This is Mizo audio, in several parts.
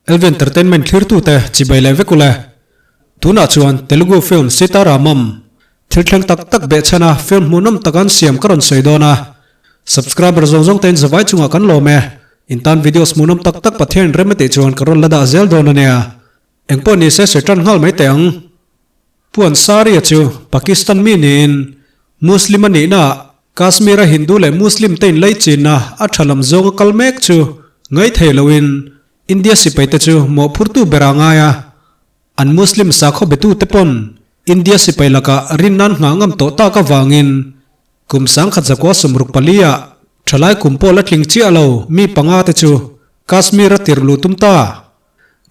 LV Entertainment thlirtute chibai leh vek ule. Tunah chuan Telugu film Sitaramam, thil thleng tak tak behchhana film hmuhnawm tak an siam ka rawn sawi dawn a. Subscriber zawng zawng tein zavai chungah kan lawm e. In tan videos hmuhnawm tak tak Pathian rem a tih chuan ka rawn la dah zel dawn a nia. Engpawh nise sawi tan nghal mai teh ang. Pu Ansari-a chu Pakistan mi niin Muslim a nihnaah Kashmir-a Hindu leh Muslim te inlaichinna a tha lam zawnga kal mek chu ngaithei loin India sipaite chu mawhphurtu berah a ngai a. An Muslim sakhaw betute pawn India sipai lakah rin nan nghah ngam tawh tak avangin kum 1964-ah thalai kum pawh la tling chiah lo mi panga te chu Kashmir-a tirh luh tum ta.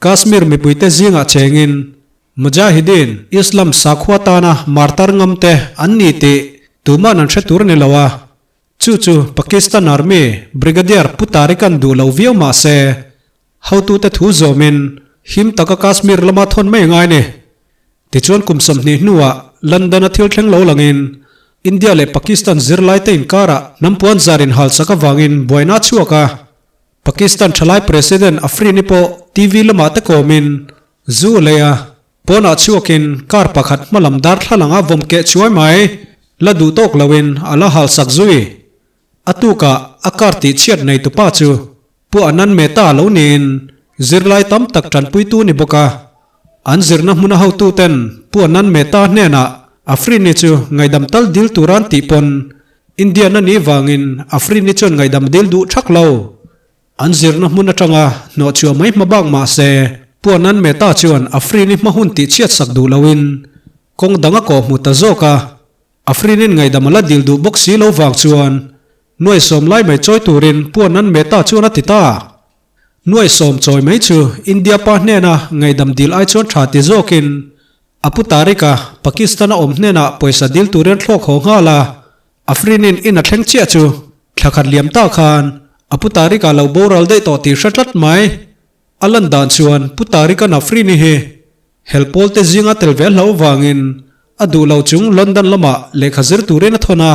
Kashmir mipuite zingah chengin Mujahideen, Islam sakhua tana martar ngam te an ni tih tuman an hre tur a ni lo a, chu chu Pakistan Army Brigadier Pu Tariq-a'n duh lo viau mah se, hotute thu zawmin him taka Kashmir lama thawn mai a ngai ni. Tichuan kum 20 hnuah London-a thil thleng lo langin India leh Pakistan zirlaite inkarah hnam puan zar inhalsak avangin buaina a chhuak a, Pakistan thalai President Afrini pawh TV lamah te kawmin Zu lei a, pawnah chhuakin car pakhat hmalam darthlalang a vawm keh chuai mai, la duh tawk loin a la halsak zui. A tukah a car tih chhiat nei tupa chu Pu Anand Mehta lo niin zirlai tam tak tanpuitu ni bawk a. An zirna hmuna hotuten Pu Anand Mehta hnenah Afrini chu ngaihdam tal dil tura an tih pawn Indian a nih vangin Afrini chuan ngaihdam dil duh thak lo. An zirna hmun atanga hnawhchhuah mai hma bak mah se, Puanan Mehta chuan Afrin-i hma hun tihchhiat sak duh loin kawng dang a kawh hmu ta zawk a. Afrin-in ngaihdam a la dil duh bawk si lo vang chuan nuai sawm lai mai chawi turin Puanan Mehta chuan a ti ta. Nuai sawm chawi mai chu India pa hnena ngaihdam dil ai chuan tha ti zawkin a pu Tariq-a Pakistan-a awm hnenah pawisa dil turin thlawk haw nghal a. Afrin-in in a thleng chiah chu thla khat liam ta khan a pu Tariq-a lo boral daih tawh tih hre tlat mai. A lan dan chuan pu Tariq-a'n Afrin-i hi helpawl te zinga tel ve hlauh vangin a duh lo chung London lamah lehkha zir turin a thawn a.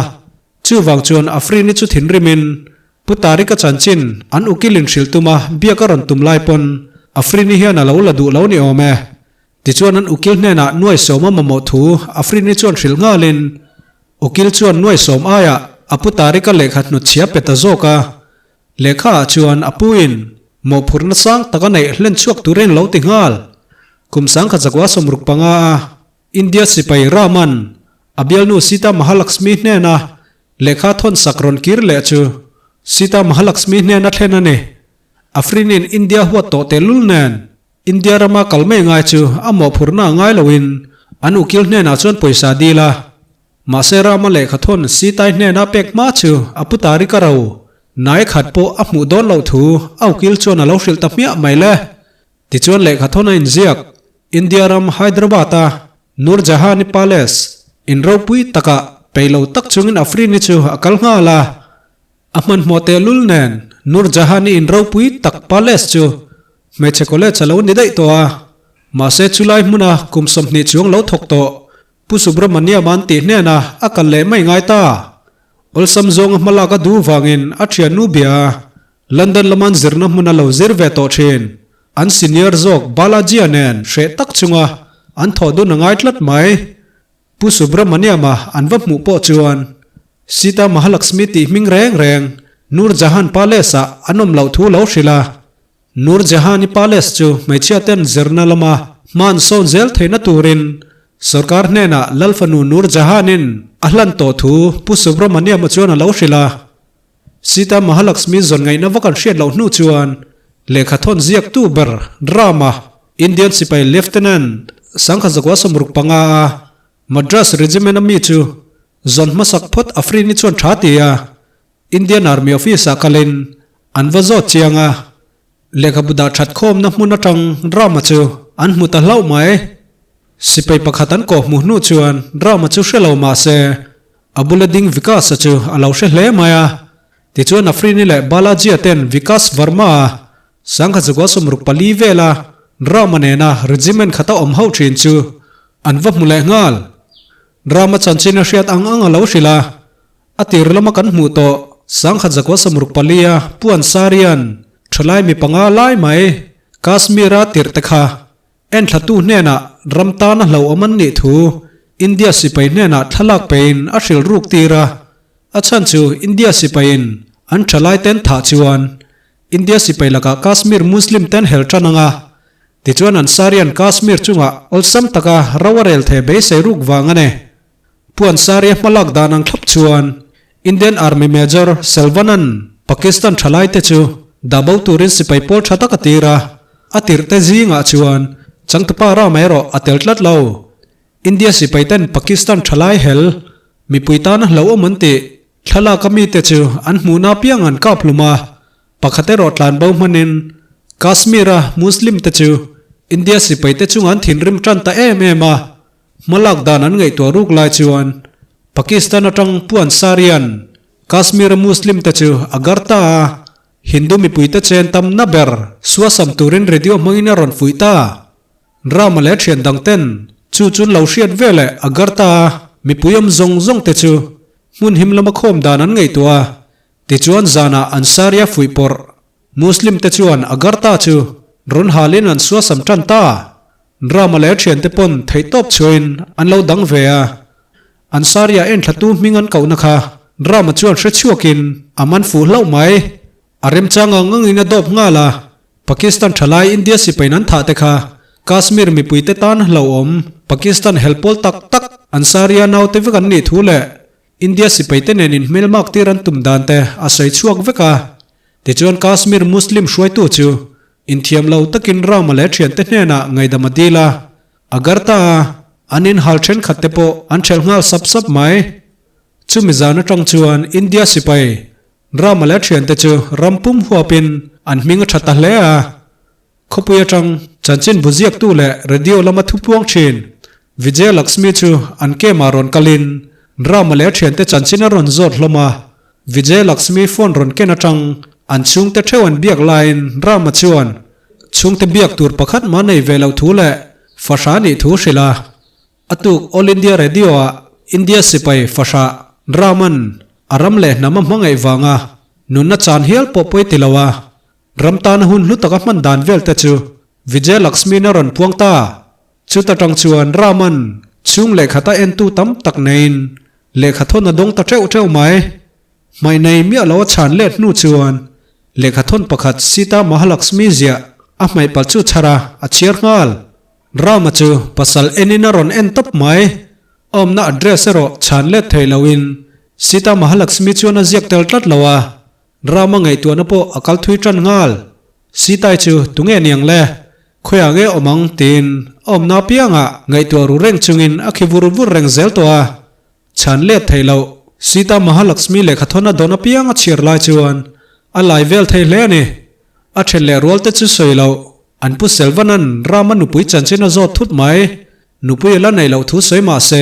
Chuvang chuan Afrin-i chu thinrimin pu Tariq-a chanchin an ukil inhrilh tuma biak a rawn tum lai pawn Afrin-i hian a lo la duh lo ni awm e. Tichuan an ukil hnenah nuai sawm a mamawh thu Afrini chuan hrilh nghalin, ukil chuan nuai sawm aiah a pu Tariq-a lehkha hnutchhia pe ta zawk a. Lehkha ah chuan a puin mawhphurhna sang tak a neih hlen chhuak turin lo ti nghal. Kum 1965 a India sipai Raman a bialnu Sita Mahalakshmi hnena lehkha thawn sak rawn kir leh chu Sita Mahalakshmi hnena thlen a ni. Afrinin India huat tawh tehlul nen India rama kal mai ngai chu a mawhphurhna a ngai loin an ukil hnenah chuan pawisa dil a. Mahse Rama lehkha thawn Sitai hnena pek hma chu a pu Tariq a ro nai khat pawh a hmuh dawn loh thu a ukil chuan a lo hrilh ta hmiah mai le. Tichuan lehkha thawn a inziak India ram Hyderabad-a Nur Jahani Palace in ropui takah peih lo tak chungin Afrini chu a kal nghal a. A hmanhmawh tehlul nen Nur Jahan-i in ropui tak palace chu hmeichhe college a lo ni daih tawh a, mahse chulai hmuna kum 20 chuang lo thawk tawh Pu Subramaniam an tih hnenah a kal leh mai ngai ta. Awlsam zawnga hmalak a duh vangin a thiannu bia a, London lama an zirna hmun a lo zir ve tawh thin. An senior zawk Balaji-a nen hreh tak chunga an thawh dun a ngai tlat mai. Pu Subramaniam-a an va hmuh pawh chuan Sita Mahalakshmi tih hming reng reng Nur Jahan Palace-ah an awm loh thu lo hrilh a. Nur Jahan-i Palace chu hmeichhia ten zirna lama hma an sawn zel theihna turin sorkar hnenah Lal fanu Nur Jahan-in a hlan tawh thu Pu Subramaniam-a chuan a lo hrilh a. Sita Mahalakshmi zawn ngaihna vak an hriat loh hnu chuan lehkha thawn ziaktu ber Rama, Indian sipai Lieutenant 1965 a Madras Regiment a mi chu zawn hmasak phawt Afrini chuan tha ti a, Indian Army office ah kalin an va zawt chiang a, lehkhabu dah that khawmna hmun atang Rama chu an hmu ta hlauh mai. Sipai pakhat an kawh hmuh hnu chuan Rama chu hre lo mah se a bula ding Vikas-a chu a lo hre hle mai a. Tichuan Afrini leh Balaji-a ten Vikas Varma-a 1964 vela Rama nena regiment khata awm ho thin chu an va hmu leh nghal. Rama chanchin a hriat ang ang a lo hrilh a, a tir lama kan hmuh tawh 1964-a Pu Ansarian thalai mi panga lai mai. Kashmir-a tirh te kha enthlatu hnenah ram tana hlauhawm an nih thu India sipai hnenah thlalak pein a hrilh ruk tir a. A chhan chu India sipaiin an thalai ten thah chuan India sipai lakah Kashmir Muslim ten hel tan anga tichuan Ansarian Kashmir chungah awlsam taka ro a rel thei beisei ruk vang a ni. Pu Ansari-a hmalak dan ang thlap chuan Indian Army Major Selvanan Pakistan thalaite chu dah bo turin sipai pawl tha tak a tir a, a tirhte zingah chuan changtupa ram erawh a tel tlat lo. India sipaiten Pakistan thalai hel mipui tana hlauhawm an tih thlalak a mite chu an hmuhna apiang an kap hlum a, pakhat erawh tlan bo hmanin Kashmir-a Muslim te chu India sipaite chunga an thinrim tan ta em em a. Hmalak dan an ngaihtuah ruk lai chuan Pakistan atang Pu Ansarian Kashmir-a Muslim te chu a gar ta a, Hindu mipuite chen tam na ber suasam turin radio hmangin a rawn fuih ta. Rama leh thian dang ten chu chun lo hriat veleh a gar ta a, mipui awm zawng zawng te chu hmun him lama khawm dan an ngaihtuah a, tichuan zanah Ansari-a fuih pawrh Muslim te chuan a gar ta chu rawn halin an suasam tan ta. Rama leh a thiante pawn theihtawp chhuahin an lo dang ve a, Ansari-a enthlatu hming an kohna kha Rama chuan hre chhuakin a man fuh hlauh mai. A remchang ang angin a dawp nghal a, Pakistan thalai India sipain an thah te kha Kashmir mipuite tan hlauhawm Pakistan helpawl tak tak Ansari-a naute vek an nih thu leh India sipaite nen inhmelmak tir an tum dan te a sawi chhuak vek a. Tichuan Kashmir Muslim hruaitu chu Inthiam lo takin Rama leh thiante hnenah ngaihdam a dil a, Agartha a an inhal thenkhat te pawh an thelh nghal sap sap mai. Chumi zan atang chuan India sipai Rama leh thiante chu ram pum huapin an hming a tha ta hle a. Khawpui atang chanchin bu ziaktu leh radio lama thupuang thin Vijaya Lakshmi chu an camp-ah rawn kalin Rama leh thiante chanchin a rawn zawt hlawm a. Vijay Lakshmi phone rawn ken atang an chhungte theuh an biak laiin Rama chuan chhungte biak tur pakhat mah nei ve loh thu leh fahra nih thu hrilh a. A tuk All India Radio-ah India sipai fahra Raman a ram leh hnam a hmangaih vanga nunna chan hial pawh pawi ti lo a, ram tana hun hlu taka hman dan vel te chu Vijay Lakshmi-in a rawn puang ta. Chuta tang chuan Raman chhung lehkhata entu tam tak neiin Lehkha thawn a dawng ta teuh teuh mai. Hmai nei miah lo a chhan let hnu chuan lehkha thawn pakhat Sita Mahalakshmi ziah a hmaih palh chu chhar a, a chhiar nghal. Rama chu pasal enin a rawn en tawp mai. A awmna address erawh chhan let thei loin Sita Mahalakshmi chuan a ziak tel tlat lo a, Rama ngaihtuahna pawh a kal thui tan nghal. Sitai chu tunge niang le? Khawiah nge awm ang? tiin a awmna apiangah ngaihtuah ru reng chungin a khi vur vur reng zel tawh a. Chhan let theih loh, Sita Mahalakshmi lehkha thawn a dawn apiang a chhiar lai chuan a lai vel thei hle a ni. A then leh rual te chu sawi loh, an pu Selvanan Rama nupui chanchin a zawt thut mai. Nupui a la neih loh thu sawi mah se,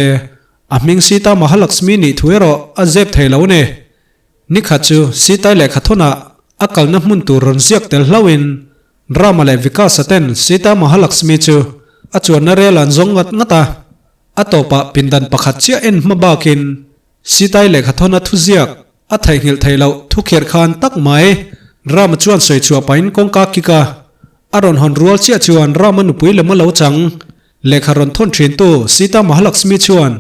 a hming Sita Mahalakshmi nih thu erawh a zep thei lo a ni. Nikhat chu Sitai lehkha thawnah a kalna hmun tur rawn ziak tel hlauhin Rama leh Vikasa ten Sita Mahalakshmi chu a chuanna rel an zawng ngat ngat a. A tawpah pindan pakhat chiah en hma bakin Sitai lehkha thawna thuziak a theihnghilh theih loh thu khirh khan tak mai Rama chuan sawi chhuah pahin kawngka kik a. A rawn hawn rual chiah chuan Rama nupui lem a lo chang. Lehkha rawn thawn thintu Sita Mahalakshmi chuan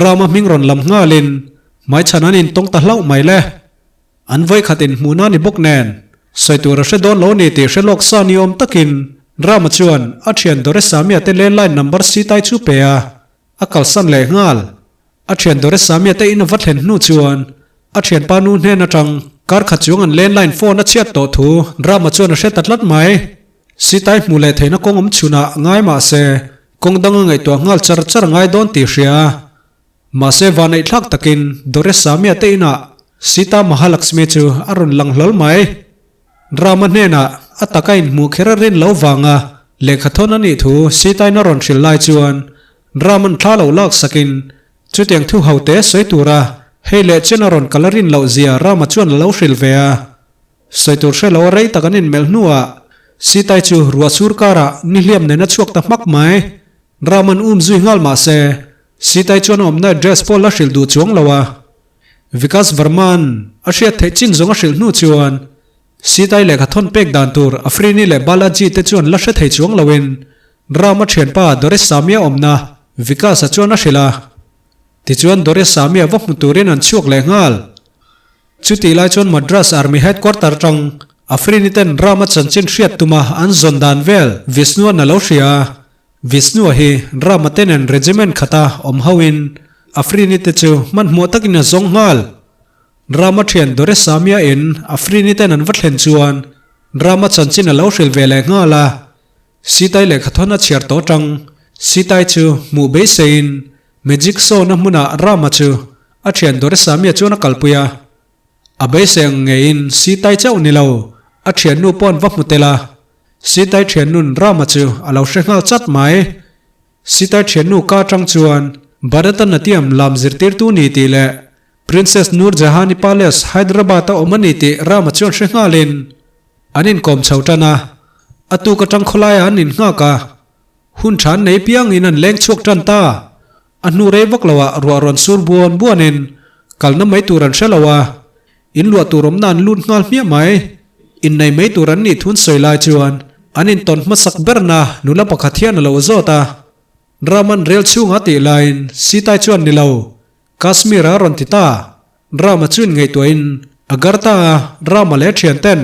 Rama hming rawn lam nghalin hmaichhan an intawng ta hlauh mai le. An vawikhat inhmuhna ni bawk nen, sawi tur a hre dawn lo ni tih hre lawk sa ni awm takin Rama chuan a thian Doresamiya te landline number Sitai chu pe a, a kalsan leh nghal. A thian Doresamiya te in a va thlen hnu chuan a thianpa nu hnen atang kar khat chuang an landline phone a chhiat tawh thu Rama chuan a hre ta tlat mai. Sitai hmuh leh theihna kawng awm chhunah ngai mah se kawng dang a ngaihtuah nghal char char ngai dawn tih hria a. Mahse vaneih thlak takin Doresamiya te inah Sita Mahalakshmi chu a rawn lang hlawl mai. Rama hnenah a taka inhmuh kher a rin lo vanga lehkha thawn a nih thu Sita-in a rawn hrilh lai chuan Rama'n thla lo lak sakin chutiang thu ho te sawi tura hei leh chen a rawn kal a rin loh zia Rama chuan a lo hrilh ve a. Sawi tur hre lo a rei tak an inmelh hnuah Sitai chu ruah sur karah nihliam nen a chhuak ta hmak mai. Rama'n um zui nghal mah se Sitai chuan a awmna address pawh la hrilh duh chuang lo a, Vikas Varma'n a hriat theih chin zawng a hrilh hnu chuan Sitai lehkha thawn pek dan tur Afrini leh Balaji te chuan la hre thei chuang loin Rama thianpa Doressamia awmna Vikas-a chuan a hrilh a. Tichuan Doressamia va hmu turin an chhuak leh nghal. Chutih lai chuan Madras Army Headquarter tang Afrini ten Rama chanchin hriat tuma an zawn dan vel Vishnu-a'n a lo hria a. Vishnu-a hi Rama te nen regiment khata awm hoin Afrini te chu hmanhmawh takin a zawng nghal. Rama thian Doressamia in Afrini ten an va thlen chuan Rama chanchin a lo hrilh ve leh nghal a. Sitai lehkhathawn a chhiar tawh tang Sitai chu hmuh beiseiin Magic show na hmunah Rama chu a thian Doressamia chuan a kalpui a. A beisei ang ngeiin Sitai chauh ni lo, a thiannu pawh an va hmu tel a. Sitai thiannun Rama chu a lo hre nghal chat mai. Sitai thiannu ka atang chuan Bharatanatyam lam zirtirtu ni tih leh Princess Noor Jahani Palace, Hyderabad a awm a ni tih Rama chuan hre nghalin an inkawm chho tan a. A tuk atang khawlaiah an innghak a. Hun tha an nei piangin an leng chhuak tan ta. A hnu rei vak loah ruah rawn sur buan buanin kalna mai tur an hre lo a, in luah tur awmna an lut nghal hmiah mai. Innei mai tur an nih thun sawi lai chuan an intawn hmasak berna nula pakhat hian a lo zawt a. Raman rel chhunga tih laiin Sitai chuan ni lo, Kashmir a rawn ti ta. Rama chuin ngaihtuahin Agartha a Rama leh thianten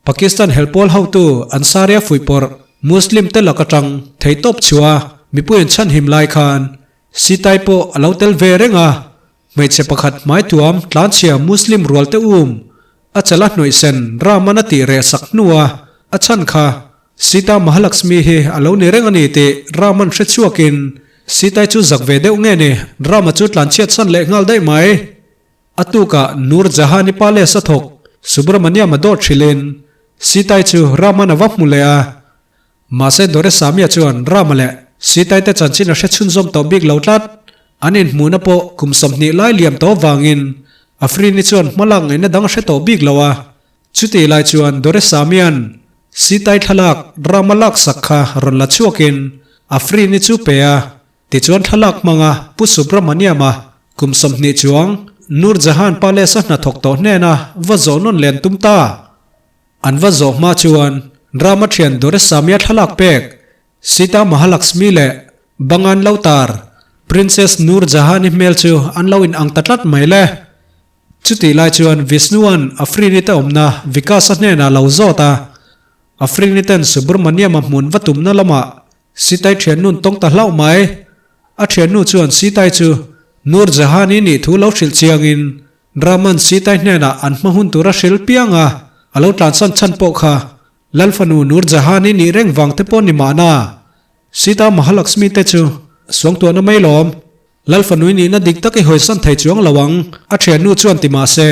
Pakistan helpawl hotu Ansari a fuihpawrh Muslim te lak atang theitawp chhuah mipui an chhanhim lai khan Sitai pawh a lo tel ve reng a, hmeichhe pakhat hmaituam tlanchhia Muslim rual te um a chala hnawihsen Raman a tih reh sak hnua a chhan kha Sita Mahalakshmi hi a lo ni reng a ni tih Raman hre chhuakin Sitai chu zak ve deuh nge ni Rama chu tlanchhiat san leh nghal daih mai. A tukah Noor Jahani Palace a thawk Subramaniam a dawt hrilhin Sitai chu Raman a va hmu leh a. Mahse Doresamiya chuan Rama leh Sitai te chanchin a hre chhunzawm tawh bik lo tlat. An inhmuhna pawh kum 20 lai liam tawh vangin Afrini chuan hmalak ngaihna dang a hre tawh bik lo a. Chutih lai chuan Doresamiya'n Sitai thlalak Rama laksak kha rawn la chhuakin Afrini chu pe a. Tichuan thlalak hmanga Pu Subramaniam-a kum 20 chuang Noor Jahan Palace-a hnathawk tawh hnena va zawh nawn len tum ta. An va zawh hma chuan Rama thian Doresamiya thlalak pek Sita Mahalakshmi leh Bangan Lotar Princess Noor Jahan-i hmel chu an lo inang ta tlat mai le. Chutih lai chuan Vishnu-a'n Afrini te awmna Vikas-a hnenah lo zawt a, Afrini ten Subramaniam-a hmun va tumna lamah Sitai thiannun tawng ta hlauh mai. A thiannu chuan Sitai chu Noor Jahan-i nih thu lo hrilh chiangin Rahman Sitai hnenah an hma hun tur a hrilh piang a, a lo tlansan chhan pawh kha Lal fanu Noor Jahan-i nih reng vang te pawh ni mahna. Sita Mahalakshmi te chu suangtuahna mai lawm. Lal fanui nihna dik tak i hawisan thei chuang lo ang, a thiannu chuan ti mah se.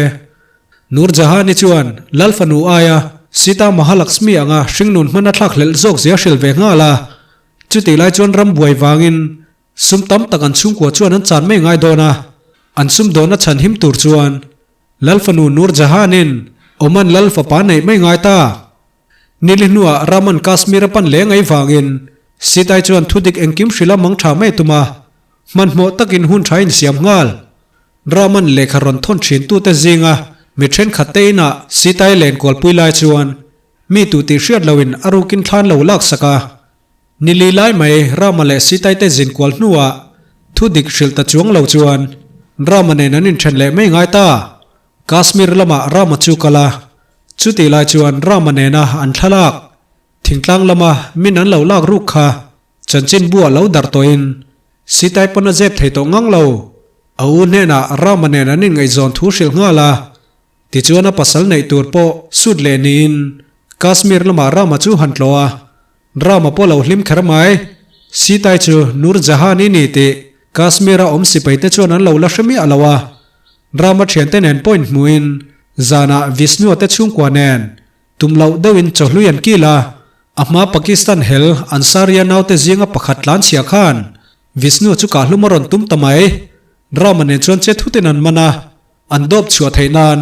Noor Jahan-i chuan Lal fanu aia Sita Mahalakshmi anga hringnun hman a thlak hlelh zawk zia hrilh ve nghal a. Chutih lai chuan ram buai vangin sum tam tak an chhungkua chuan an chan mai ngai dawn a. An sum dawhna chhan him tur chuan Lal fanu Noor Jahan-in Oman Lal fapa neih mai ngai ta. Nili hnuah Raman Kashmir a pan leng ei vangin Sitai chuan thudik engkim hrilh a mang tha mai tum a, hmanhmawh takin hun tha insiam nghal. Raman lehkha rawn thawn thin tute zinga mi thenkhat te inah Sitai len kualpui lai chuan mi tu tih hriat loin a rukin thlan lo laksak a. Nili lai mai Rama leh Sitai te zin kual hnuah thudik hrilh ta chuang lo chuan Rama nen an inthen leh mai ngai ta. Kashmir lamah Rama chu kal a, chutih lai chuan Rama nena an thlalak thingtlang lama min an lo lak ruk kha chanchin buah lo darh tawhin Sitai pawn a zep thei tawh ngang lo. A u hnenah Rama nen an inngaihzawn thu hrilh nghal a, tichuan a pasal neih tur pawh sut leh niin Kashmir lamah Rama chu han tlawh a, Rama pawh lo hlim kher mai. Sitai chu Nur Jahan i ni tih Kashmir-a awm sipaite chuan an lo la hre miah lo a. Rama thiante nen pawh inhmuhin zanah Vishnu-a te chhungkua nen tum loh deuhin chawhlui an kil a, a hma Pakistan hel Ansariya naute zinga pakhat tlanchhia khan Vishnu chu kahlum a rawn tum ta mai. Rama nen chuan che thutin an man a, an dawp chhuah theih nan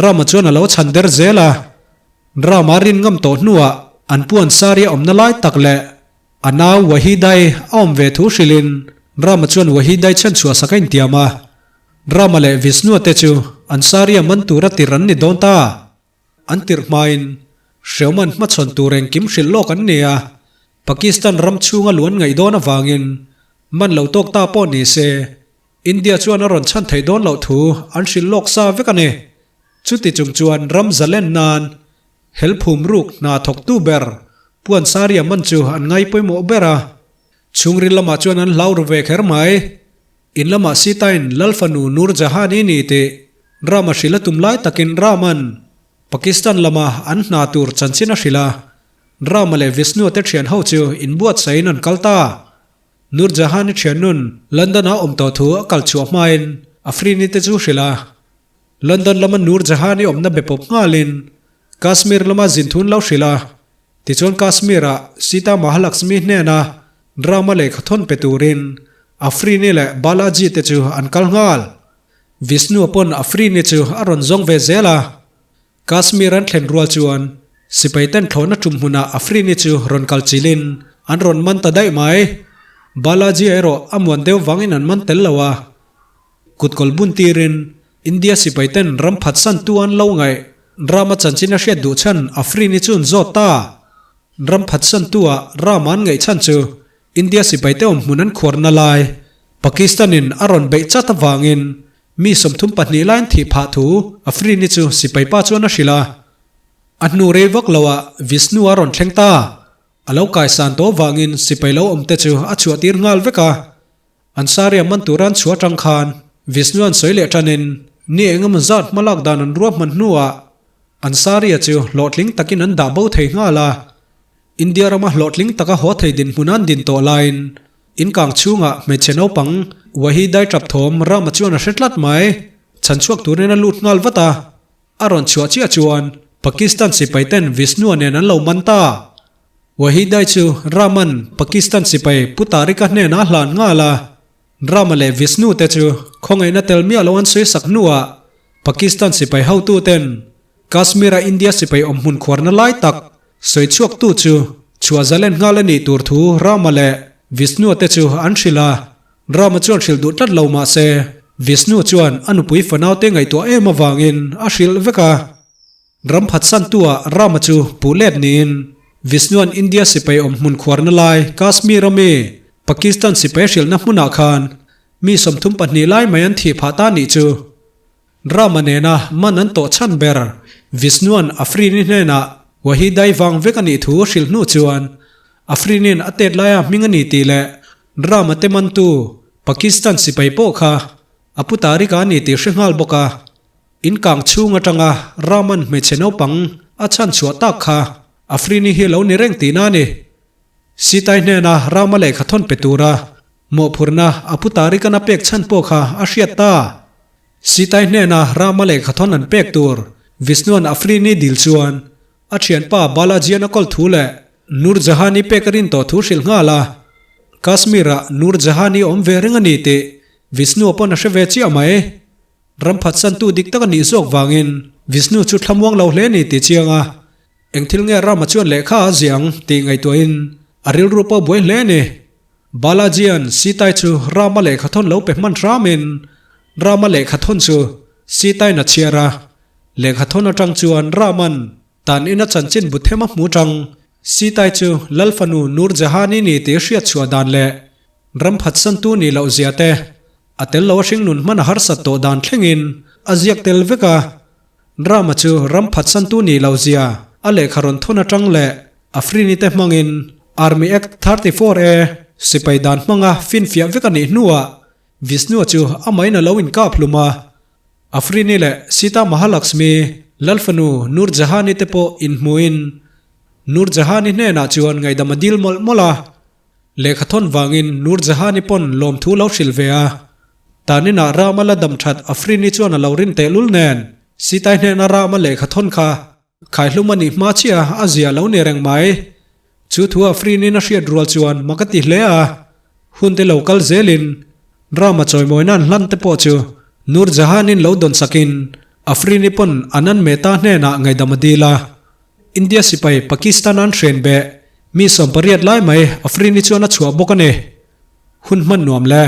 Rama chuan a lo chhan der zel a. Rama rin ngam tawh hnuah an pu Ansariya awmna lai tak leh A nau Wahidai a awm ve thu hrilhin Rama chuan Wahidai chhanchhuah sak a intiam a. Rama leh Vishnu-a te chu Ansariya man tura tirh an ni dawn ta. an tirh hmain hreuman hmachhawn tur engkim hrilh lawk an ni a, Pakistan ram chhunga luan ngaih dawn avangin man lo tawk ta pawh ni se, India chuan a rawn chhan theih dawn loh thu an hrilh lawk sa vek a ni. Chuti chung chuan ram zalen nan helphum ruk hna thawktu ber Puansaria man chu an ngai pawimawh ber a. Chhungril lamah chuan an hlau ru ve kher mai. In lamah Sita-in Lal fanu Nur Jahan-i ni tih Rama hrilh a tum lai takin Rama'n Pakistan lama an hna tur chanchin a hrilh a. Rama leh Vishnu te thian ho chu inbuatsahin an kal ta. Nur Jahan-i thiannun London-a awm tawh thu a kal chhuah hmain Afrini te chu hrilh a. London lama Nur Jahan-i awmna be pawp nghalin Kashmir lama zin thun lo hrilh a. Tichuan Kashmir-ah Sita Mahalakshmi hnena Rama lehkha thawn pe turin Afrini leh Balaji te chu an kal nghal. Vishnu-a pawn Afrini chu a rawn zawng ve zel a. Kashmir an thlen rual chuan sipai ten thlawhna tum hmunah Afrini chu rawn kal chilin an rawn man ta daih mai. Balaji erawh a muan deuh vangin an man tel lo a. Kutkawl bun tirin India sipai ten ram phatsan tu an lo ngaih Rama chanchin a hriat duh chhan Afrini chu an zawt ta. Ram phatsan tu ah Rama an ngaih chhan chu India sipai te awm hmun an khuarna lai Pakistan in a rawn beih chat avangin Mi 32 laiin thih phah thu Afrini chu sipai pa chuan a hrilh a. A hnu rei vak loah Vishnu a rawn thleng ta. A lo kaisan tawh vangin sipai lo awm te chu a chhuah tir nghal vek a. Ansaria man tura an chhuah atang khan Vishnu an sawi leh tanin ni engemaw zat hmalak dan an ruahman hnuah Ansaria chu hlawhtling takin an dah bo thei nghal a. India rama hlawhtling taka haw thei dinhmun an din tawh laiin inkang chhungah hmeichhe naupang Wahi Daitrap thawm Rama chuan a hre tlat mai. Chhanchhuak turin a lut nghal vat a, a rawn chhuah chiah chuan Pakistan sipai ten Vishnu-a nen an lo man ta. Wahi Dai chu Rama'n Pakistan sipai Pu Tariq-a hnenah a hlan nghal a, Rama leh Vishnu te chu khawngaihna tel miah lo an sawi sak hnuah Pakistan sipai hotu ten Kashmir-a India sipai awmhmun khuarna lai tak Sawi chhuaktu chu chhuah zalen nghal a nih tur thu Rama leh Vishnu-a te chu an hrilh a. Rama chuan hrilh duh tlat lo mah se, Vishnu chuan a nupui fanaute ngaihtuah em avangin a hrilh vek a. Ram phatsantu-ah Rama chu puh let niin Vishnu-a'n India sipai awm hmun khuarna lai Kashmir-a mi Pakistan sipai hrilhna hmunah khan mi 32 lai mai an thih phah ta nih chu. Rama nena man an tawh chhan ber Vishnua'n Afrini hnenah Wahi dai vang vek a nih thu hrilh hnu chuan Afrini'n a tet laia hming a ni tih leh Rama te mantu Pakistan sipai pawh kha a pu Tariq-a a ni tih hre nghal bawk a. Inkang chhung atanga Rama'n hmeichhe naupang a chhan chhuah tak kha Afrini hi lo ni reng tihna a ni. Sitai hnena Rama lehkha thawn pe tura mawhphurhna a pu Tariq-a'n a pek chhan pawh kha a hriat ta. Sitai hnena Rama lehkha thawn an pek tur Vishnua'n Afrini dil chuan a thianpa Balajian a kawl thu leh Nur Jahani pek a rin tawh thu hrilh nghal a. Kashmir-ah Nur Jahani awm ve reng a ni tih Vishnu-a pawn a hre ve chiah mai. Ram phatsantu dik tak a nih zawk vangin Vishnu chu thlamuang lo hle a ni tih chiang a. Eng thil nge Rama chuan lehkha a ziah ang tih ngaihtuahin a rilru pawh buai hle a ni. Balajian Sitai chu Rama lehkha thawn lo pe hman hramin Rama lehkha thawn chu Sitaiin a chhiar a, lehkha thawn atang chuan Rama'n tan ina chanchin bu them a hmu tang Sitai chu Lal fanu Nur Jahani ni tih hriat chhuah dan leh ram phatsantu nih loh zia te a tel lo a hringnun hman a harsat tawh dan thlengin a ziak tel vek a. Rama chu ram phatsantu nih loh zia a lehkha rawn thawn atang leh Afrini te hmangin Army Act 34 A sipai dan hmanga finfiah vek a nih hnuah Vishnu-a chu amahin a lo inkap hlum a, Afrini leh Sita Mahalakshmi Lalfanu Nur Jahani te pawh inhmuhin Nur Jahani hnenah chuan ngaihdam a dil mawlh mawlh a, lehkha thawn vangin Nur Jahani pawn lawmthu lo hrilh ve a. Taninah Rama la dam that Afrini chuan a lo rin tehlul nen Sitai hnena Rama lehkha thawn kha Khaihlum a nih hma chiah a zia lo ni reng mai. Chu thu a Frinin a hriat rual chuan mak a ti hle a. Hun te lo kal zelin Rama chawimawi nan hlan te pawh chu Nur Jahan-in lo dawn sakin Afrini pawn Anand Mehta hnenah ngaihdam a dil a. India sipai Pakistan an hren beh mi 18 lai mai Afrini chuan a chhuah bawk a ni. Hun hman nuam le.